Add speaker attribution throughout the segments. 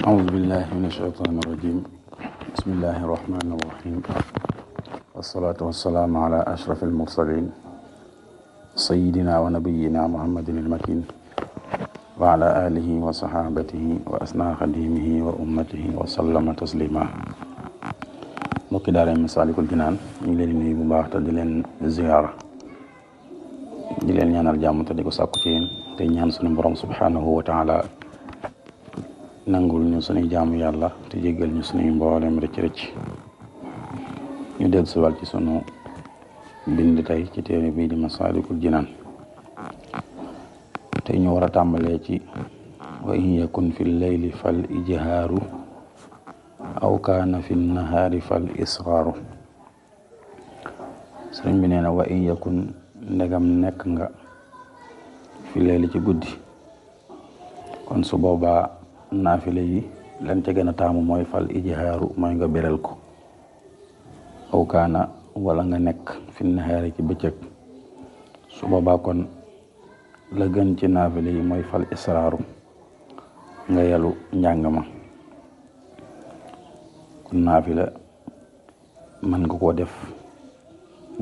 Speaker 1: أعوذ بالله من الشيطان الرجيم بسم الله الرحمن الرحيم والصلاة والسلام على أشرف المرسلين سيدنا ونبينا محمد المكين وعلى آله وصحابته وأسنى خديمه وأمته وسلم تسليما mbokki daara Masaalikul Jinaan ñu ngi leen di nuyu bu baax te di leen ziyaara di leen ñaanal jàmm te di ko sàkku ci yéen te ñaan suñu borom subhanahu wa taala nangul ñu suñuy jaamu yàlla te jéggal ñu suñuy mboolem rëcc-rëcc ñu del siwal ci sunu bind tey ci téere bii di Masaalikul Jinaan tey ñu war a tàmbalee ci wa in yakun fi leyli fal ijhaaru aw kaana fi nahaari fal israaru sëriñ bi nee na wa in yakun ndegam nekk nga fi leyli ci guddi kon su boobaa naafile yi lan ca gën a taamu mooy fal ijhaaru mooy nga beral ko aw kaana wala nga nekk fi nahaari ci bëccëg su boobaa kon la gën ci naafile yi mooy fal israaru nga yalu njàng ma kon naafila mën nga koo def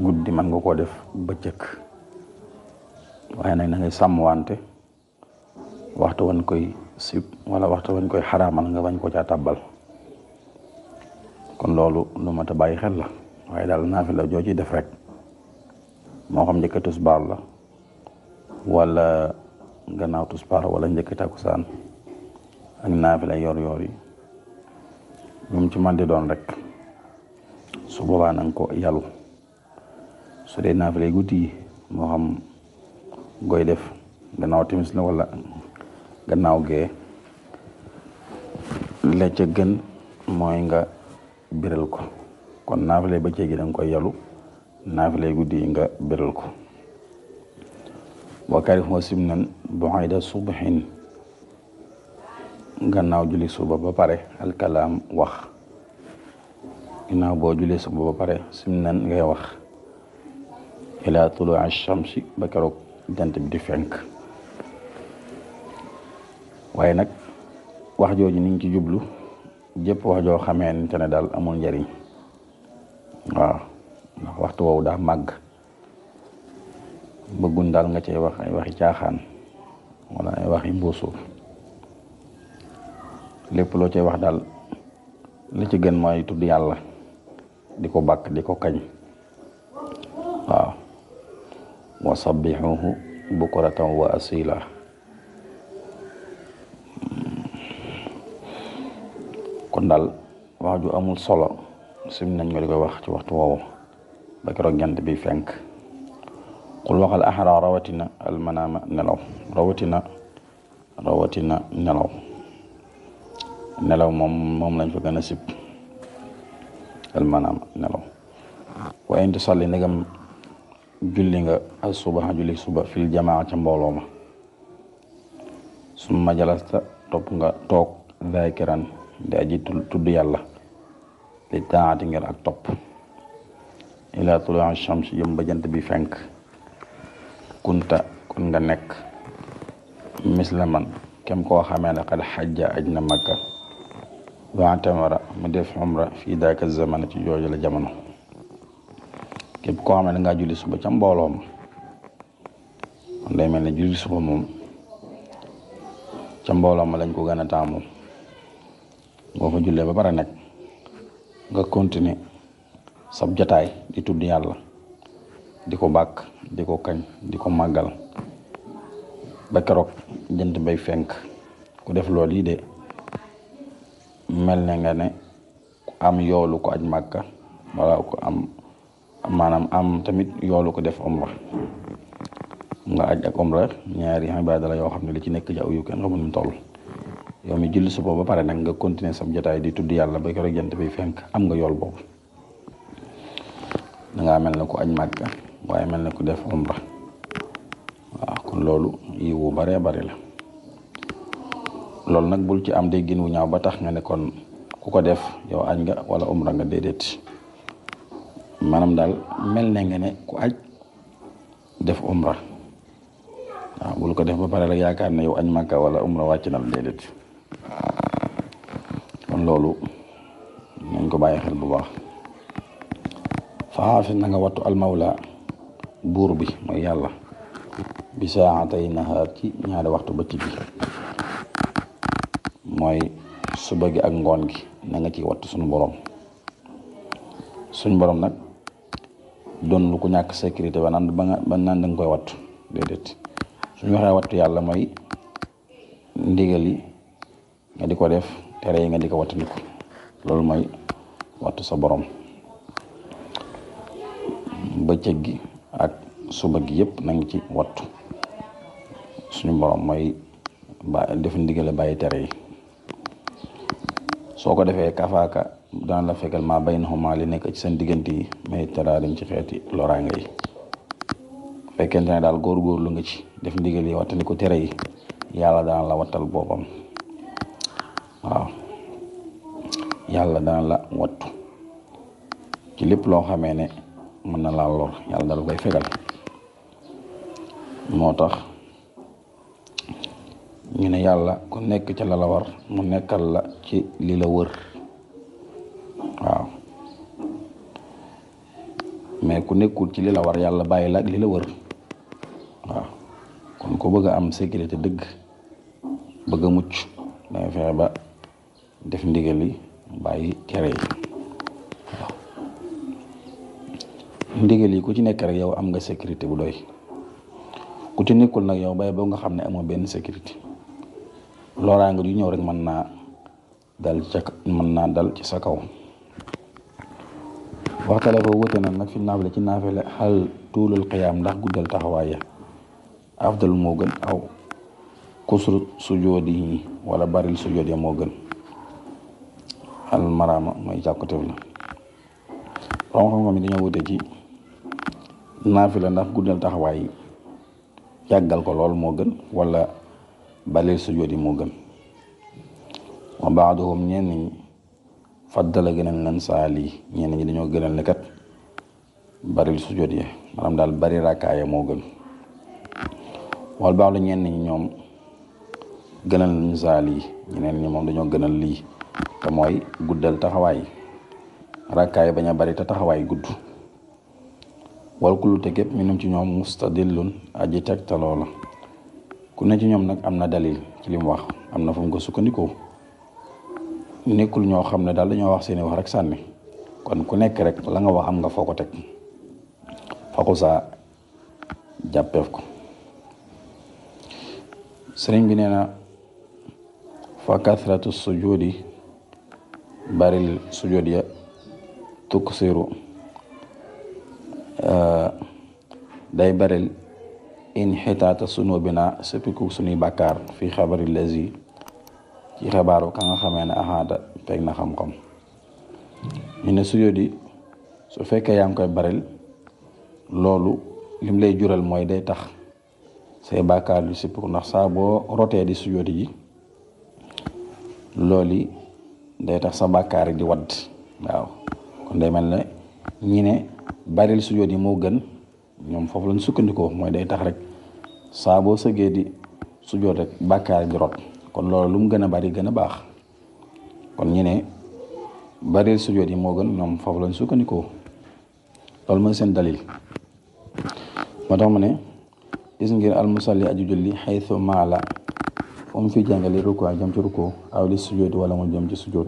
Speaker 1: guddi mën nga koo def bëccëg waaye nag na ngay sàmmwante waxtu wan koy sib wala waxtu wañ koy xaraamal nga bañ ko caa tàbbal kon loolu lu mat a bàyyi xel la waaye daal naafila joo ciy def rek moo xam njëkk tisbaar la wala gannaaw tisbaar wala njëkk takkusaan ak naafila yor yi lu ci man di doon rek su boobaa nanga ko yalu su dee naafila guddi yi moo xam goy def gannaaw timis la wala gannaaw gee la ca gën mooy nga biral ko kon naafila bëccëg gi danga koy yalu naafila guddi yi nga biral ko wa karihu sim nan bu'ayda subhin gannaaw julli suba ba pare alkalaam wax ginnaaw boo julli suba ba pare sim nan ngay wax ila tulu ash-shamsi ba keroog jant bi di fenk waaye nag wax jooju ni ngi ci jublu jëpp wax joo xamante ne daal amul njariñ waaw ndax waxtu woowu daa màgg bëggun daal nga cay wax ay waxi caaxaan wala ay waxi mbuusuuf lépp loo cay wax daal li ci gën mooy tudd yàlla di ko bàkk di ko kañ waaw wa sabbihuhu bukratan wa asila kon daal wax ju amul solo sim nañ nga di koy wax ci waxtu woowu ba keroog jant bi fenk xul waxal axara rawatina almanaama nelaw rawatina nelaw moom lañ fa gën a sib almanaam nelaw waaye inti salli ndegam julli nga julli suba fil jamaa ca mbooloo ma summa jalasta topp nga toog zaakiran di aji tudd yàlla li taati ngir ak topp ila tuluu shams yëm ba jant bi fenk kunta kon nga nekk mislaman kem koo xamee ne xad xajja aj na makka wa tamara mu def umra fii daaka zamana ci jooju la jamono képp koo xam ne dangaa julli suba ca mbooloo ma kon day mel ne julli suba moom ca mbooloo ma lañ ko gën a taamu boo fa jullee ba pare nag nga continuer sab jataay di tudd yàlla di ko bàkk di ko kañ di ko màggal ba keroog jant bay fenk ku def loolu yi de mel ne nga ne ku am yoolu ko aj màkka wala ko am maanaam am tamit yoolu ko def umra nga aj ak umra ñaari ibaada la yoo xam ne li ci nekk ja yu kenn xamul nu toll yow mi julli suba ba pare nag nga continuer sam jotaay di tudd yàlla ba keroog jant bi fenk am nga yool boobu dangaa mel ne ku aj màkka waaye mel ne ku def umra waaw kon loolu yiwu baree bari la loolu nag bul ci am déggin wu ñaaw ba tax nga ne kon ku ko def yow aj nga wala umra nga déedéet maanaam daal mel ne nga ne ku aj def umra waaw bul ko def ba pare rek yaakaar ne yow aj màkka wala umra wàcc na la déedéet kon loolu nañ ko bàyyi xel bu baax. fa xaafis na nga wattu almawla buur bi mooy yàlla bi saatay nahaar ci ñaari waxtu bëccëg bi mooy suba gi ak ngoon gi na nga ci wattu suñu borom. suñ borom nag doon lu ko ñàkk sécurité ba naan da nga koy wattu déedéet. suñu waxee wattu yàlla mooy ndigal yi nga di ko def, tere yi nga di ko wattandiku, loolu mooy wattu sa borom. bëccëg gi ak suba gi yëpp na nga ci wattu suñu borom mooy def ndigale bàyyi tere yi. soo ko defee kafaaka dana la fekkal maa baynahuma li nekk ci seen diggante yi mais taraarim ci xeeti loraange yi. fekkente ne daal góorgóorlu nga ci def ndigal yi wattandiku tere yi, yàlla dana la wattal boppam. waaw yàlla dana la wattu ci lépp loo xamee ne mën na laa lor, yàlla dala koy fegal. moo tax ñu ne yàlla ku nekk ca la la war mu nekkal la ci li la wër. waaw mais ku nekkul ci li la war yàlla bàyyi la ak li la wër. waaw kon ko bëgg a am sécurité dëgg, bëgg a mucc, dangay fexe ba def ndigal yi bàyyi tere yi. waaw ndigal yi ku ci nekk rek yow am nga sécurité bu doy. ku ci nekkul nag yow bay boo nga xam ne amoo benn sécurité. loraange yu ñëw rek mën naa dal ci sa kaw. waxtale fa wute na nag fi naafile ci naafile xal tuulul xiyaam ndax guddal taxawaaya afdal moo gën aw kusru sujoodi yi wala baril sujood ya moo gën. al marama mooy càkkutéef la. xam-xam yi dañoo wute ci naafile ndax guddal taxawaay yi yàggal ko lool moo gën wala baril sujood yi moo gën. wa baaduhum ñenn ñi faddala gënal lan saali ñenn ñi dañoo gënal ne kat baril sujood yi maanaam daal bari rakkaaya moo gën. wal baax la ñenn ñi ñoom gënal lan saali ñeneen ñi moom dañoo gënal lii te mooy guddal taxawaay rakkaay bañ a bari te taxawaay gudd. wal kullu te képp minum ci ñoom mustadillun aji tegtaloo la. ku ne ci ñoom nag am na dalil ci li mu wax, am na fu mu ko sukkandikoo. nekkul ñoo xam ne daal dañoo wax seeni wax rek sànni. kon ku nekk rek la nga wax am nga foo ko teg, fako saa jàppeef ko. sëriñ bi nee na fa kathratu sujudi baril sujud ya tuksiru day baril in xitaata sunubina sëppiku sunuy bàkkaar fi xabari lazi ci xabaaru ka nga xamee ne axaata teg na xam-xam. ñu ne sujud yi su fekkee yaa ngi koy baril loolu lim lay jural mooy day tax say bàkkaar yu sëppiku, ndax saa boo rotee di sujud yi loolu day tax sa bàkkaar yi di wadd. waaw kon day mel ne ñi ne baril sujud yi moo gën, ñoom foofu lañ sukkandikoo, mooy day tax rek saa boo sëggee di sujud rek bàkkaar di rot. kon loolu lu mu gën a bari gën a baax. kon ñi ne baril sujud yi moo gën, ñoom foofu lañ sukkandikoo. loolu mooy seen dalil. moo tax mu ne gis ngir almusalli aju julli xaytu maala fu mu fi jàngale ruku jëm ci ruku aw li sujud wala mu jëm ci sujud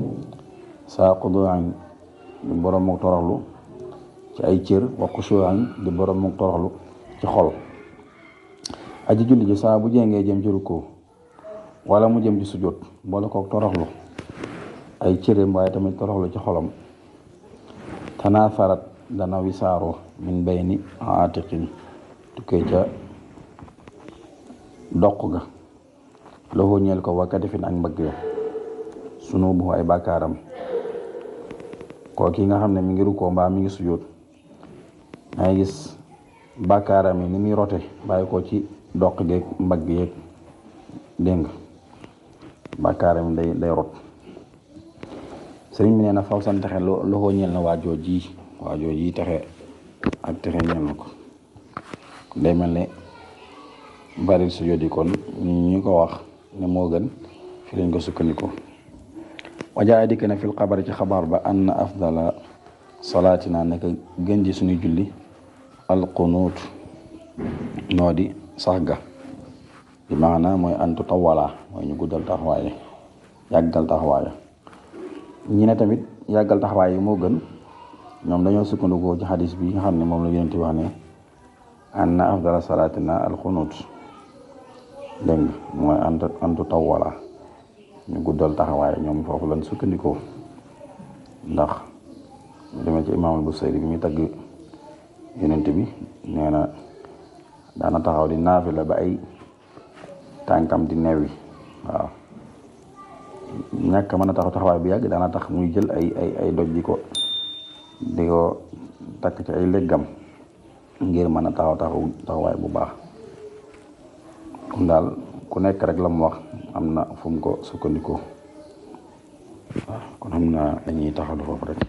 Speaker 1: saa xuduan di borom mu toroxlu ci ay cër wa xushuan di borom mu toroxlu ci xol. aji julli ji saa bu jéngee jëm ci ruku wala mu jëm ci sujud boole kook toroxlu ay cëreem waaye tamit toroxlu ci xolam tanaasarat dana wisaaroo min bayni aatiqin tukkee ca doq ga loxo ñeel ko wakkatifin ak mbëgg ya sunu bu ay bàkkaaram. koo ki nga xam ne mi ngi rukkoo mbaa mi ngi sujud maa ngi gis bàkkaaram yi ni muy rote bàyyi ko ci doq geeg mbagg yeeg dégg nga bàkkaaram yi day rot. sëriñ bi nee na faw san texe loxo ñeel na waajoo ji texe ak texe ñeel na ko. day mel ne baril sujud yi kon ñu ko wax ne moo gën fi lañ ko sukkandikoo. wajaa dikk na fil xabar ci xabaar ba anna afdala salaatina nekk gën ji suñu julli alqunuut noo di sax ga bi maana mooy antu tawala mooy ñu guddal taxawaaye yàggal taxawaaye ñi ne tamit yàggal taxawaaye moo gën ñoom dañoo sukkandikoo ci xadis bi nga xam ne moom la yonent wax ne anna afdala salaatina alqunuut dégg nga mooy antu tawala ñu guddal taxawaaye ñoom foofu lañ sukkandikoo ndax ñu demee ci imaamul Busayri bi muy tagg yonent bi nee na daana taxaw di naafila ba ay tànkam di neewi waaw ñàkk mën a taxaw taxawaay bi yàgg daana tax muy jël ay doj di ko takk ci ay leggam ngir mën a taxawaay bu baax kon daal ku nekk rek la mu wax am na fu mu ko sukkandikoo waaw kon xam naa dañuy taxaw foofu rek